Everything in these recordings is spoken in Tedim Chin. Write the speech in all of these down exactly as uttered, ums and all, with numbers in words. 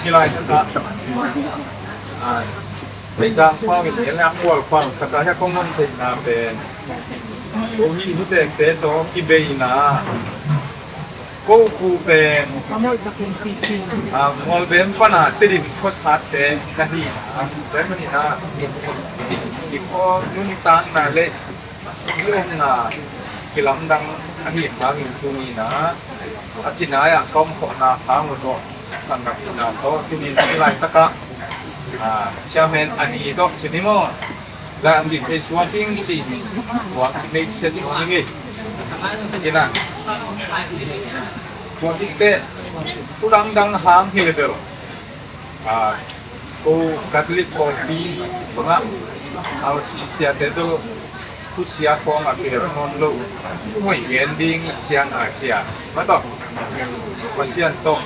Hih lai takah, ah, Beizang khua in, en le Angkual khua khatah hiah kong hong theihna pen, ko hih nutekte tawh kibeina, ko pu pen, ah, Mualbem pana Tedim khuasatte na hi a, tua ahih manin ah, i khua nuntakna le i omna kilamdang ahih hangin tuni-in ah, a kinai-ah ka om khawhna hang uh tawh, sanggam hihna tawh, tuni-in hih laitakah, ah, chairman a ni tawh ci ni maw, lai om ding thei suak ing ci, tua kineih set nuam ing ei. Tua khit teh, thu dangdang hang hi le bel, ah, ko Catholic pawlpi sungah R C C a te tawh thusia khawng a kihel nawn lo, hoih gen ding ciang a cia, mah tawh Pasian tawh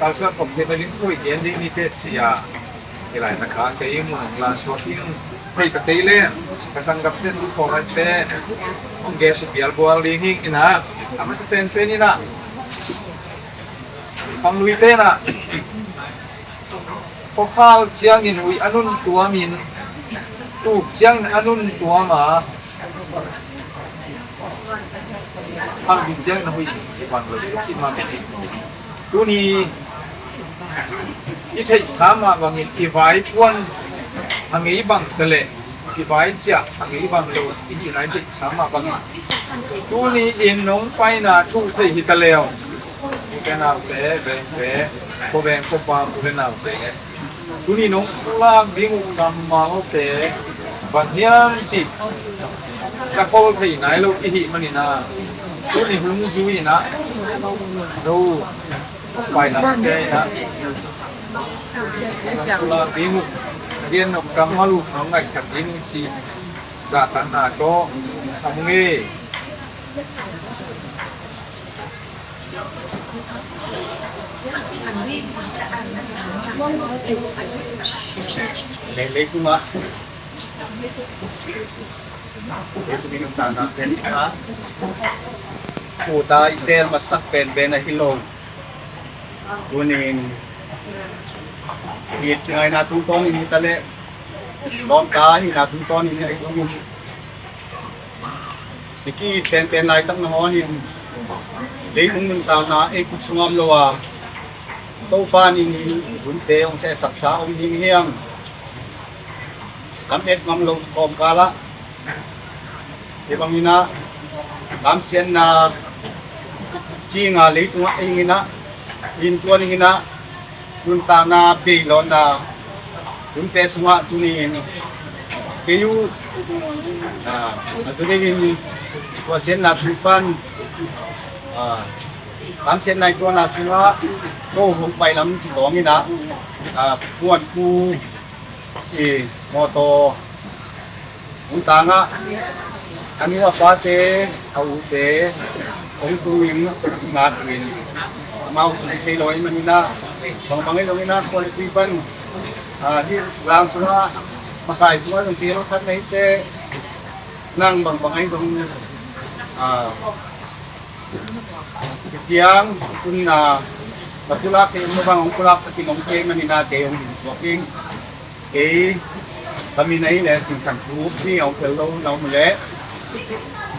kalsuan khop theihna ding hoih gen ding hi teh cia. Hih laitakah kei mun hong la suak ing. Hei, ka kei le ka sanggamte thu thawhte hong gen suk pial bual ding hi in ah, a masa penpen in ah, Khangluite in ah, khuakhal ciangin huih a nun tuamin, tuk ciangin a nun tuam a, halh ding ciangin a huih hi bang lo, a cih mah bangin, tuni i theihsa mah bangin i vaipuan a ngei bang ta leh, i vai ciah a ngei bang lo i hihna i theihsa mah bangin, tuni-in nong paina thu thei hi ta leh, u le naute, vengte, khuaveng khuapa u le naute, tuni nong pulak ding uh kammalte bang hiam cih zakhol thei nai lo i hih manin ah, tuni hong zui in ah, no, paina te in ah, nong pulak ding uh, a gen nop kammal uh nong ngaihsak ding uh cih zahtakna tawh a hong e. Leilei tungah leilei tungah nuntakna pen a, kuta i teel masak penpen ahi lo. Tunin i ngaihna tungtawnin hi ta leh, lawmta hihna tungtawnin hi ta leh, i ki-it penpen laitak nangawn in leitung nuntakna ei khut sungah om lo a, Topa in hunte hong sehsaksa om ding hiam? Lam et ngam lo kawmkal ah, hih bangin ah, lamsiatna cinga leitungah ei in ah, innkuan in ah, nuntakna bei lawhna hunte sungah tuni-in kei uh, ah, a zu deuhin tua siatna sung pan, ah, lamsiatna i tuahna sungah ko hong pai lam ci tawngin ah, ah, Muanpu i mawtaw hong tangah, a nu a pate, a ute hong tungin, ngakin, amau tung thei lo ahih manin ah, bangbang ahi zongin ah, khualtui pan, ah, hih zang sungah, makai sungah zong tel khat na hi teh, nang bangbang ahi zongin ah, ka ciang tun ah, ka pulak kei, hong bang hong pulaksak in hong thei manin ah, kei hong dingsuak ing. Kei ka min ahih leh Cin Khan Thupi a hong tel lo na om leh,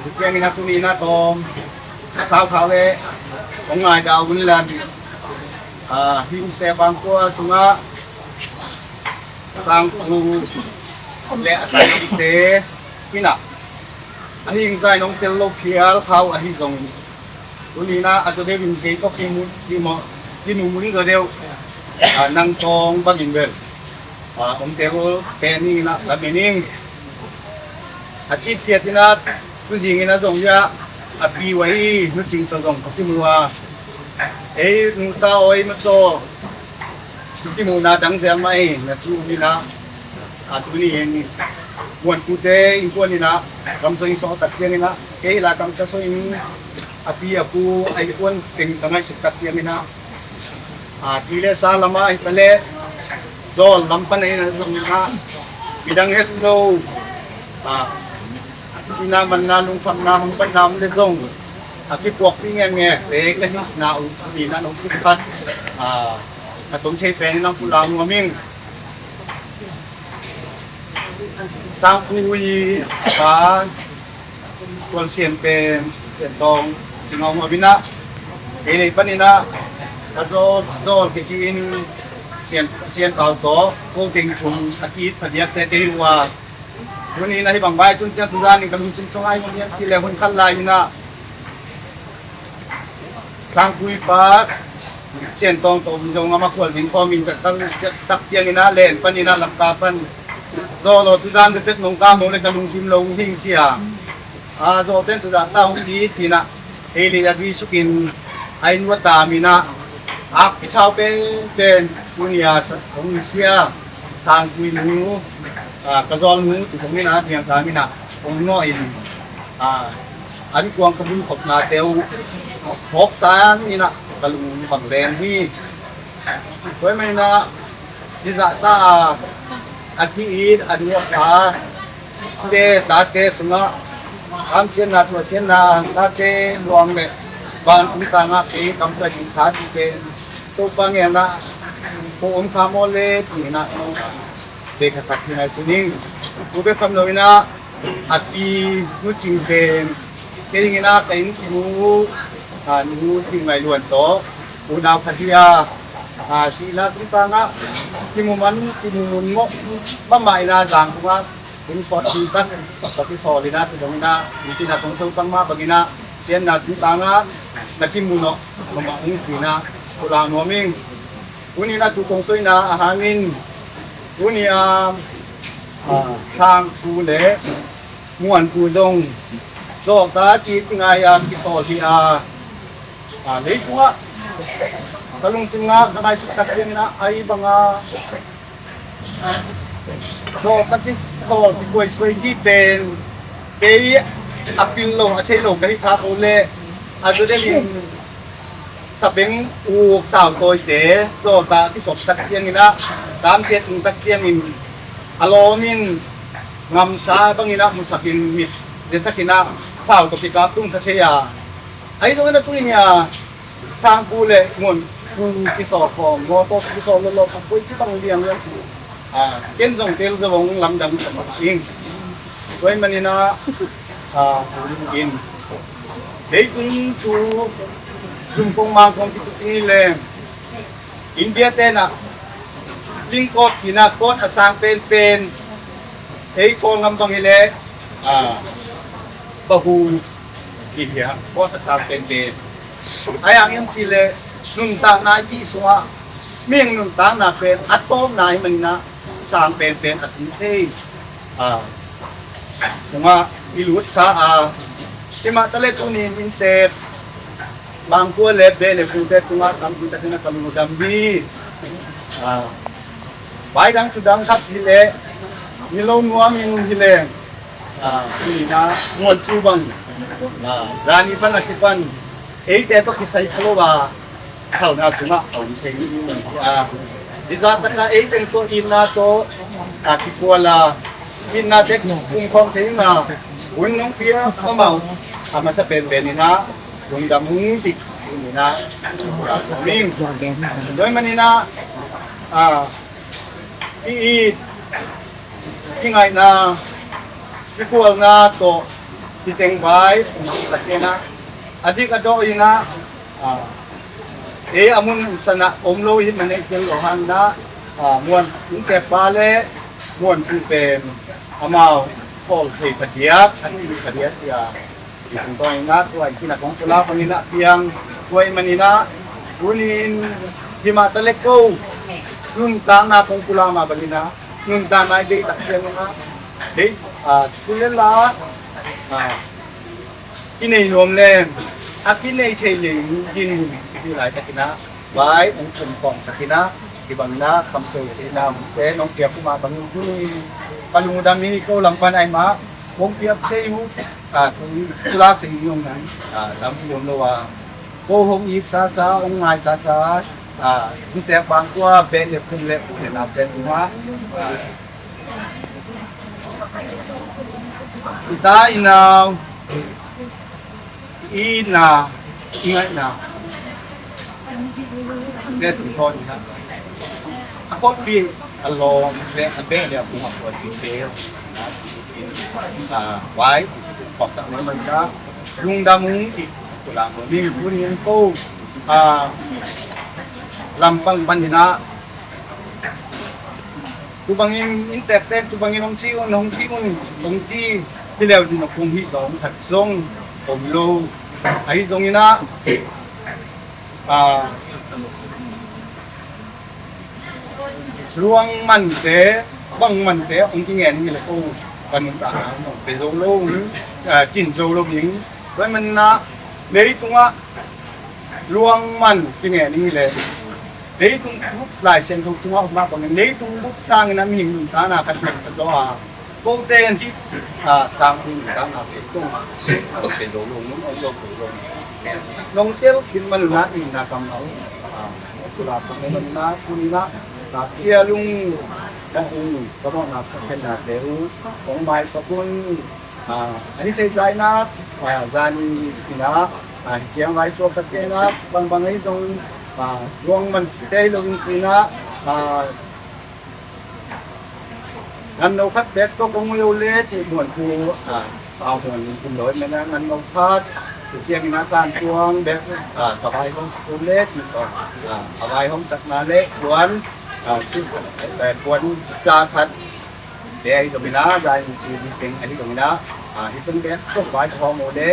tu ciangin a tuni in a tawm a saukhak leh hong ngaidam un lan. Ah, hih ukte bangkua sungah sangpu le a sangpite in ah, a hing zai nong tel lo phial khau ahi zongin, tuni in ah a zaw deuhin kei tawh kimu, kimu, kimu mun zaw deuh, ah, nang tawng bangin bel, ah, hong tel pen ning in ah lamen ing. A citciat in ah, tu zing in ah zong hi a, a pi uh ahi Nu Cing tawh zong ka kimu a, ei nu ta aw, ei ma tawh kimuhna dang zel mah ei, na ci uh in ah, a tuni in Muanpute innkuan in ah kam sawh in sawh tak ciangin ah, kei la kam ka sawh in, a pi a pu a innkuan teng ka ngaihsut tak ciangin ah, a, ti le sa lamah ahi ta leh, zawl lam pan ahi na zong in ah, midang het lo, a, sihna manna lungkhamna hong patna om leh zong, a kipuakpih ngekngek te ka hihna uh, a, Ka tom thei pen in ang pulak nuam ing. Sangkui pa Kual Sian pen Sian Tawng cing a om a vinah, kei lei paninah ka zawl zawl kici in Sian Sian Pau tawh ko teng thum a ki-it phadiakte kei uh a, tuni na hi bang vai tun ciang tuzan in ka lungsim sung ai hong hiam ci le hun khat lai inah Sangkui pa Sian Tawng tawh Mizo ngam a khualzin khawm in tak ciangin ah len panin ah lamka pan zawl aw tuzan pepet nong kam lo le ka lungkim lo hing cia. A zawlten tuzan ta hong ti cinah ei lei a dui sukin a inn ua tam inah ak pithau penpen tunia hong sia Sangkui nu, ka zawl nu ci kong inah niang tam inah hong nawh in a dikuang ka bul khopnate uh hawksan inah ka lung bang len hi. Tua ahih maninah hizahta a ki-it a nuakte tate sungah kamsiatna tuahsiatna tate luang le van tungtangah kei kamsuai ding kha ti pen Topa ngenah ko om kha maw le ti inah Te kha tak hi ngai suning ku bek kham lo inah a pi nu cing pen kei ding inah ka inn kimu nu cing ngai luan tawh unau kha hi a, sihna tungtangah kimu man kimu mun mawh mahmah inah zang tungah tung sawt tung tak ka kisawl inah tu dong inah inn tinah tong so tang mah bang inah siatna tungtangah na kimu nawh mahmah ung ci inah kulang nuam ing. Tuni a tu kong soina a hangin tuni a Sangpu le Muanpu zong zawlta kik ngai a kisawl hi a, leitungah ka lungsim ngah ka ngaisuk tak ciangin a, ai banga zawlta kisawl kikuai suai ci pen kei a pil lo a thei lo ka hi kha ko le a zu demin sabeng uk sautawite zawlta kisop tak ciangin ah tamte tung tak ciangin a lawmin ngamsa bangin ah musakin mit desakin ah sauto kikap tung kha thei a, ahi zongin a tuni a Sangpu le Muanpu kisawl khawm mawtaw kisawl lawlaw kha koi ci bang lianglian ci a, ken zong tel zo hong lamdang sa mah ing. Tua ahih manin ah in leitung thu zumkong mangkong kituk ni leng India tenah Supreme Court kinah court a sang penpen ei Kawlgam bang hileh bahu ci hiam, court a sang penpen ai ang hiam cihleh nuntakna i cih sungah mihing nuntakna pen a tawpna ahih manin ah sang penpen a tung thei sungah i lut kha a, himah taleh tuni in inntek Mangkua le Beh le Pute tungah tampi takin a ka lungdam hi. Baidang thudang khat hileh ni lo nuamin hileh tuni na Muanpu bang zani pan a kipan eite tawh kisai kha lo a khalna sungah a om thei ni a, i zahtakah ei teng tawh itna tawh a kikual a itna tek kumkhawm thei ing a, hun nong pia amau a masa penpen in ah lungdam hong cih in ah ming. Tua ahih manin ah i it i ngaihna i kualna tawh i teng vai a dik a dawh in ah ei a mun sanah om lo i hih man ei tel lo hang in ah Muanpu inntekpa le Muanpu pen amau khawl thei phadiak a ti phadiak hi a. I tungtawn in ah tua i cinah kong pulak bangin ah piang tua ahih manin ah tuni in himah taleh ko nuntakna kong pulak mah bangin ah nuntakna i deih tak ciangin ah deih tu le la i nei nuam leng a kinei thei leng dinmun i duh laitakin ah vai hong kum kawngsak in ah hih bangin ah kamsoi sihna hong te nong piak uh mah bangin tuni in ka lungdam hi. Ko lam pan ai mah hong piak thei uh tulak sih hi hong nang tampi om lo a, ko hong it sasa hong ngai sasa inntek Mangkua Beh le Phung le u le naute tungah i ta i nau i itna i ngaihna Vet tawh ni na. A khawlpi a lawm le a beh le a bung a khuat pi te. A vai khawk tak mai man ka. Lungdam ung ci. Kula ko ni kun yen ko. A lampang pan ni na. Tu bangin in tektek tu bangin hong ci un, hong ci un, hong ci hi leu zin a kong hi zong khat zong om lo. Ahi zongin ah, a, luang mante, bang mante hong kingen hi le ko, kan ta hong pe zo lo, a, cin zo lo ning. Tua man na, leitungah luang man kingen hi le, leitung bup Lai Siangtho sungah om mah bangin leitung bup sangin a mihing nuntakna khat man ka zaw a, kote in hih, a, sang nuntakna pe tung a, pe zo lo, nung om lo, pe zo lo. Nong tel khin man na in na kam lo, a, kula sang man na kun na, a, kia lung, ka ung, ka bawng na ka khen na te u, kong mai sa kun, a, a hi thei zai na, a, zan in na, a, hi kiang vai suak ka te na, bang bang ei zong, a, luang man te lo in ki na, a, ngan no khat bek tawh kong ui o le, ci muan ku, a, pau muan kum lo, men a ngan no khat, ku ciang in a san tuang bek, a, ka vai kong ku le, ci tawh, a, a vai hong sak na le, kuan, a, ci, a, kuan ca khat, te ahi zong in a, zai in ci, ni teng ahi zong in a, a, hi teng bek tawh vai ka hong o le,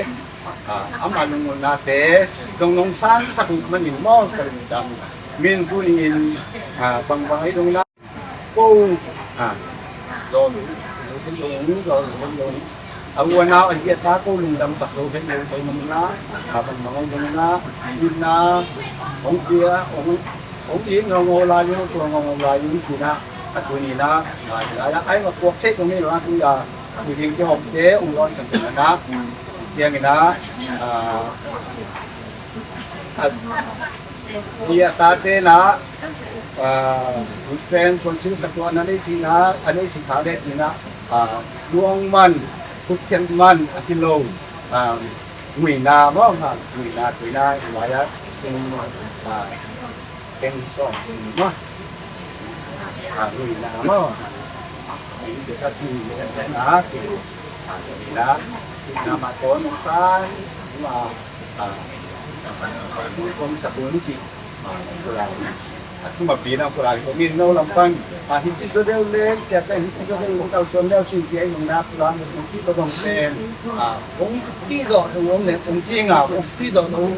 a, ama lungulna te, zong nong san sak manin maw, ka lungdam. Min tu ni in, a, bang bang ahi zong in a, ko, a, zo, zo, zo, zo, zo. A u a nau a hi a ta ko lungdam sak lo, vet lo, vet lo na, a bang bang a hi lo na, in na, hong pia, hong, hong in, hong o lai, hong tua, hong o lai, in si na, a tu ni na, a, a, a, ai ma kuak thei ko ni lo, a tu ya, tu ding ki hop te, hong lon sang sang na, tiang in na, a, a, Hi a tate na, a, St. Francis ka tuan a nei si na, a nei si kha le ti na, a, luang man, khutkhiat man, a ti lo, a, nguina maw, ha, nguina, nguina, nguina, a, keng sawm, maw, a, nguina maw, a, nguina, nguina, nguina, maw, tuan, a, a, kong sa kong ci, a, kula, a, tu ma pi na kula, kong in no lam pan, a, hi ci so deu le, tia ta hi ci so deu le, kau suan deu ci, ci ai nong na kula, kong ci ko dong pen, a, kong ci do, kong ne, kong ci nga, kong ci do, kong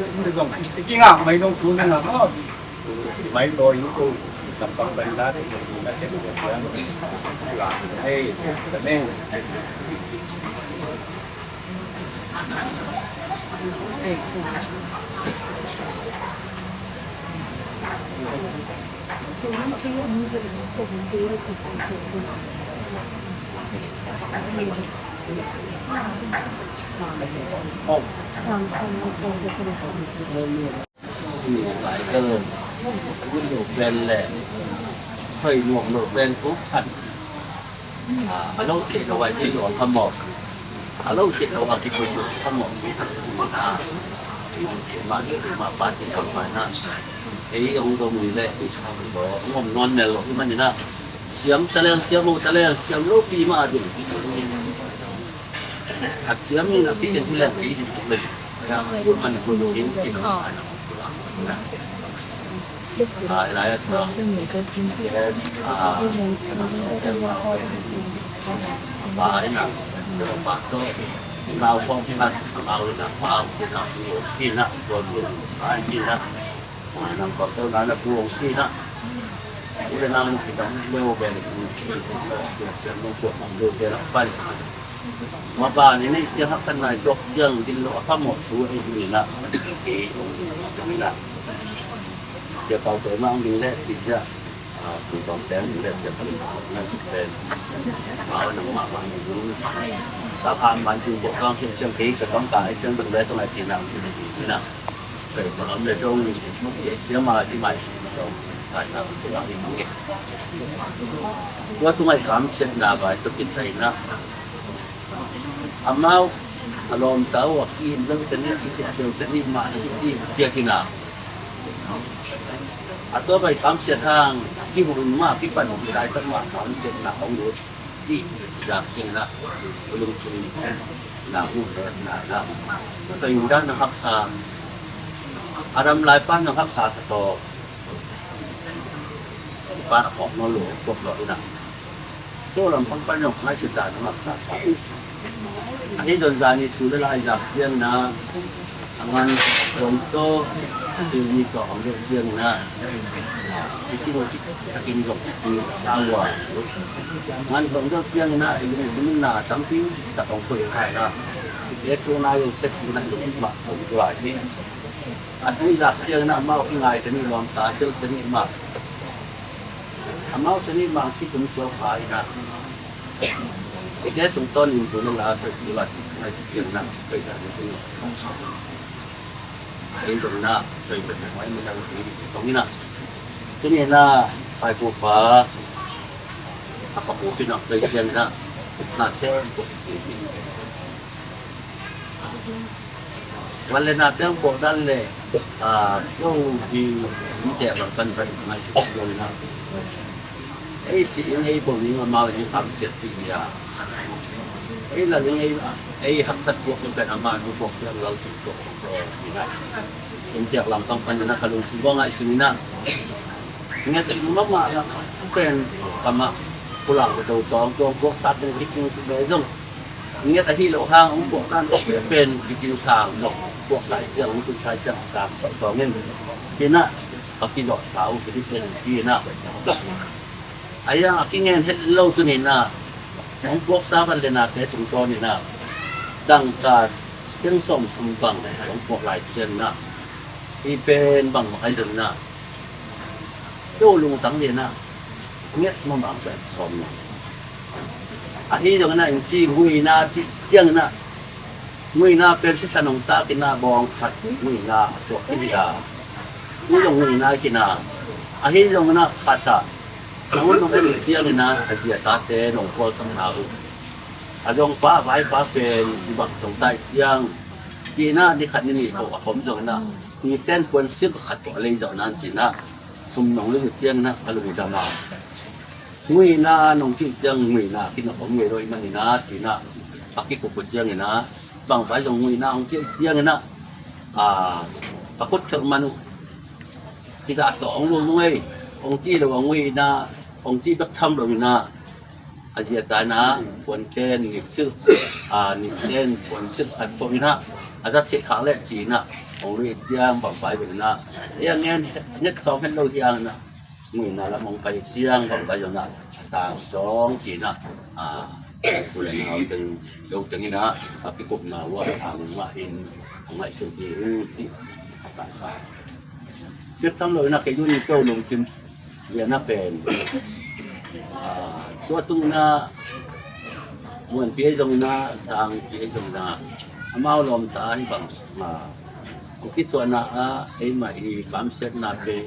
ci nga, mai dong tu na, no. Mai do yu ko, lam pan pen na, na se ko kula, kula, hei, ka ne. Lai kal, kun lo pen le, soi nuam lo pen ko khat. A, a lo seh lo a ding lo a phamawh. A lo seh lo a kikum lo a phamawh. A, ma, ma pa ti kam pa na. Ei, a hong dong ui le, a hong om nawn mel lo, i man i na. Siam ta lel, siam lo ta lel, siam lo pi mah a ding. A siam in a pi in lel, i ding tuk le. A, man kum in cin. Mapa ni nei tiang hak kan nai dok tiang dil lo a phamawh thu ahi ding in a, kei hong ding in a. Tia pau tua mah hong ding leh ti tia, a, tua pau tiang ding leh tia pau na pen. Pau nang mah mah ding. Ta pau mah ding bok kang tiang tiang kei ka tong ka ai tiang dong leh tong ai tiang nang ding in a. Kei pau lam leh dong sia sia mah ti mai dong. Kai nang ding in a. Tua tu ngai kam siat na bai tua kisai na. Amau a lawmta uh a ki-it lote nih, ki-it lote nih mah na ki-it ciat hi na. A tua bai kamsiat hang kihun mah, kipan hong kitai tak mah kamsiatna hong lut cih zak ciangin ah lungsim na uh hekna na tua in dan na haksa a ram lai pan na haksa ta tawh pan a khawk nawn lo kop lo in ah Tua lam pangpang zong ngaihsut dan a maksa sa uh. Ahi zong zani thu le lai zak ciangin ah a ngan zong tawh thil ni tawh a om deuh ciangin ah i kin takin zong i kin sa ua. Ngan zong deuh ciangin ah i lungsim na tampi tak hong khoi hai na i te thu na zong sek sin ah i lungsim mah hong tua hi. A thu i zak ciangin ah amau ki ngai tani lawm ta deuh tani mah Amau tani mangsi kum suak pa in ah i te tungtawn in tun a la tawh tu la ti ngai ti pian na tawh i dan in tun in tun na tawh i tawh mai mi na tawh i tawh in ah tuni na pai pu pa a pa pu pi na tawh i pian na na se ko ti ti Van le na teng bawh dan le a lo hi mi te bang kan bai mai si lo na. Ei si in ei bawh ni ma mau ni kam siat ti ya. Ei la ling ei ei haksat bawh ni kan ama nu bawh yang lau ti bawh bawh ni na. In tiak lam tang pan na ka lung si bawh ngai si ni na. Ngat ma ma la pen kama pulang ko tong tong bawh ta pen hi ting ti bai zong. Nget ahi lo hang hong puak kan pen kitiu sang lo puak sai tiang hong tun sai tiang sang tawh tawng in. Tina a kizawh sa uh kiti pen tina a yang a kingen het lo tuni na hong puak sa van le na te tung tawn ina dangka tiang sawm sum bang hong puak lai tiang na i pen bang ai dong na Tua lungtang lian ah nget mamang pen sawm lo. Ahi zongin ah in ci nguina cih ciangin ah nguina pen sisan hong takin ah bawng khat nguina a suak khin hi a. Ui zong nguina khin a. Ahi zongin ah khat ah nang un nong en ciangin ah a zia tate nong kualsakna uh a zong pa vaipa pen i bang song tai ciang cihna ni khat ni nih ko a khom zongin ah ni ten puan silh khat ko a lei zawh nan cihna sum nong lung ciangin ah a lungdam a. Nguina nong cih ciang nguina kinok om ngei lo i manin ah cihna a kikup uh ciangin ah bangvai zong nguina hong cih ciangin ah a ka khut khelh man uh. Hita tawh hong lung lung ei hong cih lo a nguina hong cih bek tham lo in ah a zia ta in ah puan ten nik silh a nik ten puan silh khat pawh in ah a za cih khak leh ci in ah hong lui ciang bangvai lo in ah ei a ngen nget sawm het lo hiang in ah nguina lam hong pai ciang bangvai lo in ah a sang dawng ci in ah a pu le nau teng lo teng in ah a kikupna uh a sang mah in hong ngaihsun hi uh cih a tak a. Siat tham lo in ah kei un to lungsim lian a pen tua tung in ah muanpi ei zong in ah sangpi ei zong in ah amau lawmta hi bang a kisuahna ah eimah i kamsiatna pen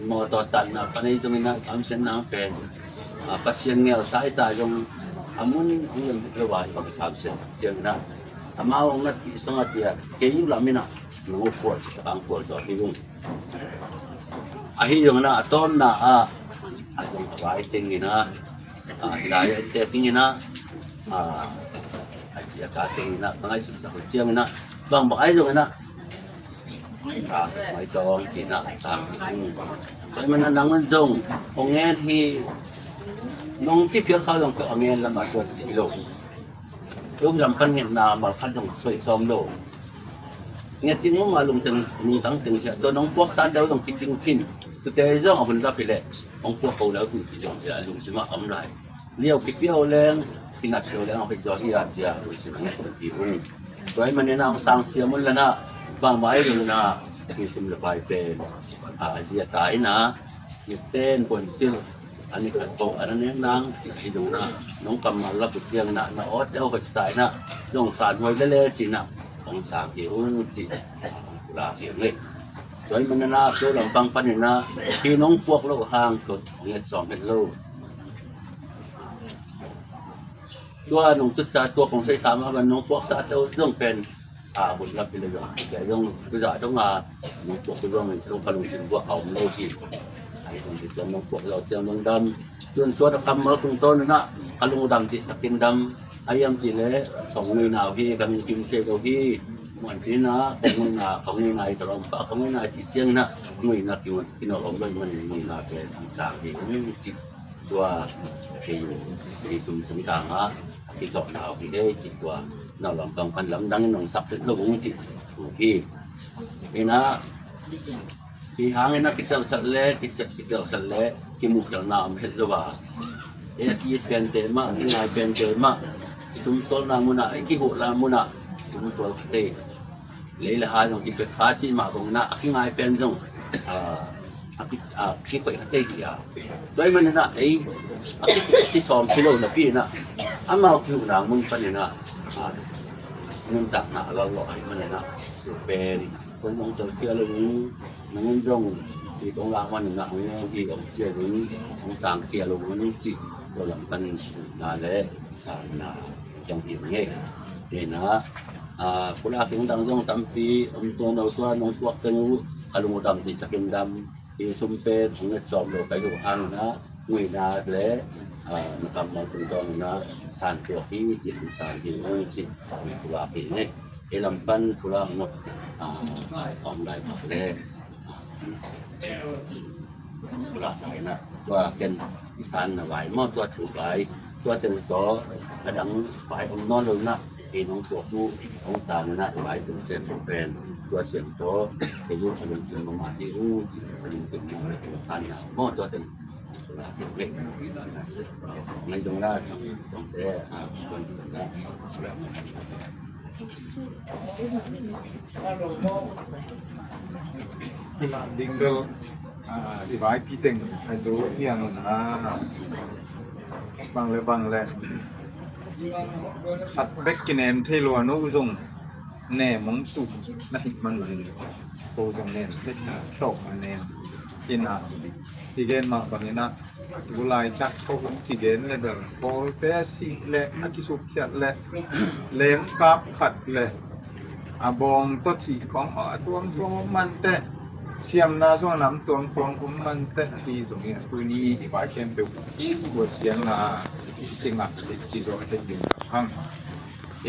mawtaw tanna pan ei zong in ah kamsiatna pen Pasian ngelsa i ta zong a mun hong lem lo a i bang kamsiat ciang in ah amau hong natpih song a tia kei uh lam in ah nong uh kual sa kang kual zaw hi ung. Ahi zongin ah a tawmna ah a zong a vai tengin ah a hilai a ente tengin ah a a tia ka tengin ah ka ngaihsutsak uh ciangin ah bangbang ahi zongin ah a mai tawng cihna a sang hi. Tua hi man a nang un zong hong ngen hi nong ci phial khau zong tawh a ngen lam a tuat hi lo. Tum lam pan ngetna malkhat zong soi sawm lo. Nget cing mawh mah lungtang teng siah tua nong puaksa deuh zong kicing khin. Tute zong a hun lap hi leh hong puak ko lo tun ci zong hi a lungsim ah a om lai. Liau kipia uh leng kinat kio leng a hoih zaw hi a cia lungsim a nget hun ti ung. Tua hi manin a hong sang siam un lana bangmah ei lungna lungsim le pai pen a zia ta in a Niten puansilh a ni khat ko a na nek nang cih hi dong na nong kammal lak uh ciangin ah na awt deuh hoih sa in ah zong san huai lele ci-in ah hong sang hi ung cih hong pulak hi ung ei. Tua hi manin ah tua lampang panin ah hi nong puak loh hang tua hong et sawm het lo. Tua nong tutsa tua kong saisa mah ban nong puaksa tua zong pen a hun lap hi le zong, kei zong tuzah dong a nong puak hi zong, zong ka lungsim buak a om lo hi. Ai zong hi zong nong puak lo ciang nong dam. Tun tua a kammal tungtawn in ah ka lungdam cih takin dam. A hiam cih leh song nguina uh hi, ka min kim se uh hi. Muan pi in ah ka nguina, ka nguina hi tawh lam pah, ka nguina cih ciangin ah nguina kinawh om lo ahih manin nguina pen hong sang hi ung cih. Tua kei, kei sum sung tang a kizopna uh hi ei cih tua. Nau lam tawng pan lamdang in hong sak lo ung cih uh hi. Ina, hi hangin a kitelkhat le, kisep kitelkhat le, kimuhkhelhna om het lo a. E, a ki-it pente mah, a kingai pente mah, kisumsualna munah, i kihuhna munah sumsual kha thei. Lei le hai zong kipia kha cih mah bangin a kingai pen zong, a, a ki, a kikoih kha thei hi a. Tua ahih manin a, ei, a ki, a kisawm kilo napi in a, amau kihuhna mun panin a, a, nuntakna a lawh lawh ahih manin a, pen kong hong telkhial lo ung, nang in zong hi kong lak manin a, hong hi om cia zong, hong sangkhia lo ung cih tua lam panin na le sangna zong hi ung ei. Hi na, a, pulak ding dang zong tampi om tuan lo, tua nong puak teng uh ka lungdam cih takin dam. Hi sum pen hong nget sawm lo ka hi uh hangin a, nguina le, a, na kammal tungtawn in a san tuak hi, cih hong san hi ung cih hong pulak hi ung ei. Ei lam pan pulak nop, a, om lai pak le. Pulak lai na, tua ken i sanna vai maw, tua thu vai, tua teng tawh a dang vai om nawn lo na, kei nong tuak uh hong sang na, vai tung sem pen tua siang tawh kei uh a lungkim mahmah hi ung cih, a lungkim mahmah hi ung, sanna maw, tua teng. Ngai dong la, dong te, a, dong te. Ina ding bel, a, i vaipi teng a zo piang a, bang le bang le khat bek kinem thei lo a, no zong nem hong tu na hih man lo, ko zong nem thei tawh a nem. Ina, i gen mah bangin a, tu laitak ko hong kigen le bel, pawlte a sih le a kisukkhiat le, lengkap khat le a bawng tawh cih khong a tuamtuam om mante, siamna zong a nam tuamtuam om mante, a ti zongin a tuni i vai khempeuh tua ciangin a i kingah i ci zawh thei ding hang.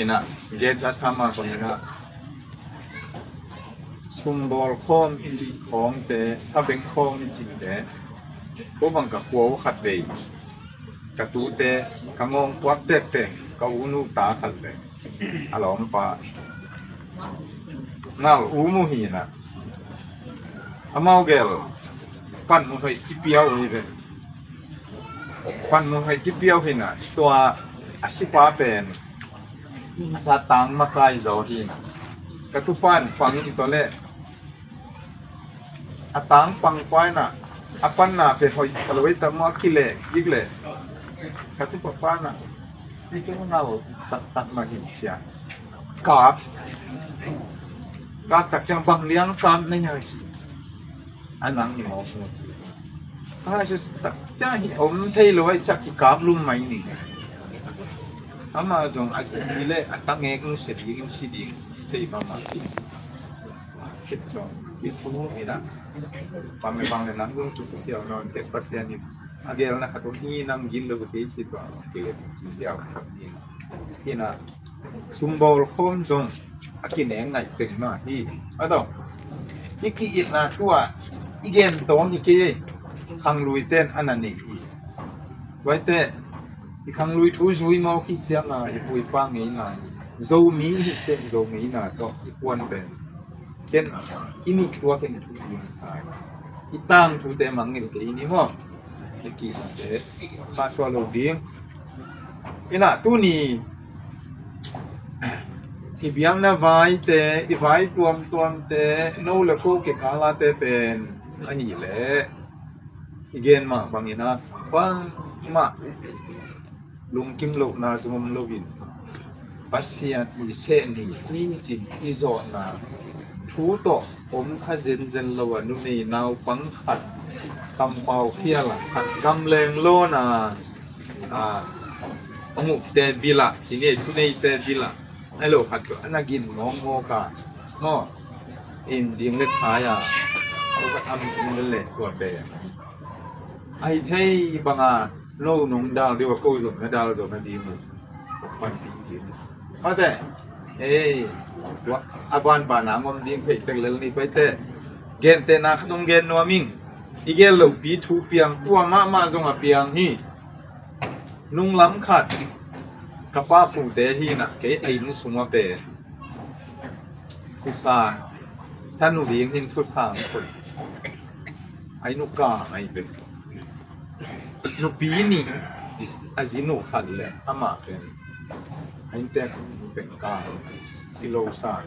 Ina, gen sa sa mah bangin a, sumbawl khawm i cih khawngte, sabeng khawm i cihte, ko bang ka khua uh khat vei, ka tute, ka ngawng puak tektek, ka u nu ta khat vei, a lawmpa ngal u mu hi na, amau gel pan mu hoih kipia uh hi ve. Pan mu hoih kipia uh hi na, tua a sipa pen a sa tang makai zaw hi na. Ka tupan pang in tawh le a tang pang pai na, a panna pen hoih sa lo ei, tam a kileh gik le. Ka tupa pan na, i keng ngal taktak mah hi cia. Kap, kap tak ciang bang liang kap na hia ci. A nang hi mawk mu ci. A, sia tak ciang hi om thei lo ai, ciah kikap lum mai ni. Amah zong a zi le a tangek nu sia dingin si ding thei mahmah. Khit zong i thu hi na. Bang le bang le nang zong thu thu kiau nawn tek, Pasian in a gelna khat om hi, nang gin lo kei ci tua kei ci siau khat hi na. Hi na. Sumbawl khawm zong a kineng ngaih teng mah hi. A dong, i ki-itna tu-ah i gen tawng hi kei, khanglui ten a na nei hi. Tuaite, i khanglui thu zui mawk hi cianga i puipa ngeina hi. Zomi hi teh, Zo ngeina tawh i puan pen ken i nih tua ken i thu ding sa hi. I tang thute mangngilh kei ni maw? I ki-itnate khahsuah lo ding. Ina tuni i biakna vaite, i vai tuamtuamte, no le ko kikhalate pen ahih leh i gen mah bangin a bangmah lungkim lohna zong om loin, Pasian i seh ni, ni cin i zawhna thu tawh om kha zenzen lo a, numei naupang khat kampau khial a, khat gamleng lawn a, a, a ngukte bil ah, ci ni, thuneite bil ah Ai lo khat ko, a na gin mawkmawk a, maw, in ding le khai a, ko ka am sung le le tua pen. Ai thei banga no nong dal ding a, ko zong na dal zong na ding uh. Panpih ding. Mate, ei, tua, a ban ban a ngom ding phei tek lel ni paite. Gentehna khat nong gen nuam ing. I gel lopi thu piang, tua mahmah zong a piang hi. Nunglam khat, ka pa pute hi na, kei a inn sung a pen. Thusa, tanu ding hin thusa, ai nuka ai pen. Nupi nih, a zinu khat le, amah pen. A inntek pen ka, si lo sa,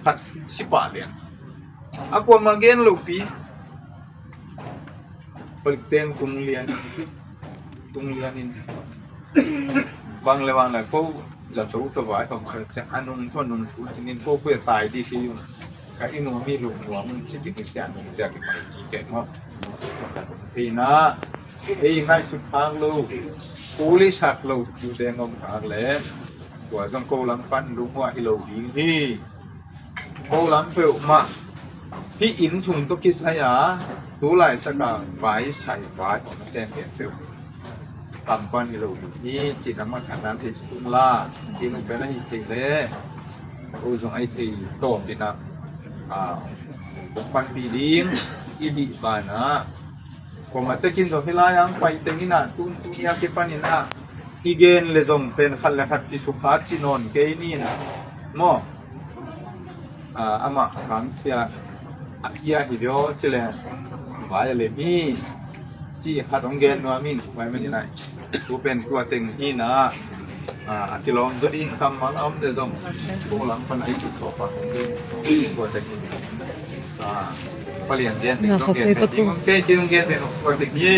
khat si pah lian. A kuama gen lopi. Palik teng tung lian. Tung lian in. Bang le bang le ko zato to vai kong kal cia anung to nung tu cinin ko kuya tai di ki yung. Ka inu mi lu nuam ci ki sia nung cia ki mai ki ke mo. Hei na. Hei ngai sut khak lo. Kuli sak lo tu te ngom khak le. Tua zong ko lam pan lu mua hi lo ding hi. Ko lam peuhmah hih inn sung tawh kisai a, tu laitaka vai sai vai hong sem pen peuh kam pan hi lo ding hi, cih lam a khat nan thei tung la, inn pen ahi thei le, ko zong ahi thei tawm ding a, a, kong panpih ding, i dih banah, Kua mah tekin zong hih lai-ah hong pai teng in ah, tun tun i a kipan in ah, i gen le zong pen khat le khat kisukha ci nawn kei ni in ah, maw? Ah, amah kangsia a kia hi vio ci le, vai a le mi ci khat hong gen nuam in, vai man in ah. Tu pen tua teng hi na, ah, a kilawm zaw ding kammal a om le zong, kong lam pan a i kut khawh pa hong gen, tua teng hi. Ah, palian gen ding zong gen ding, kei ding gen ding tua teng hi.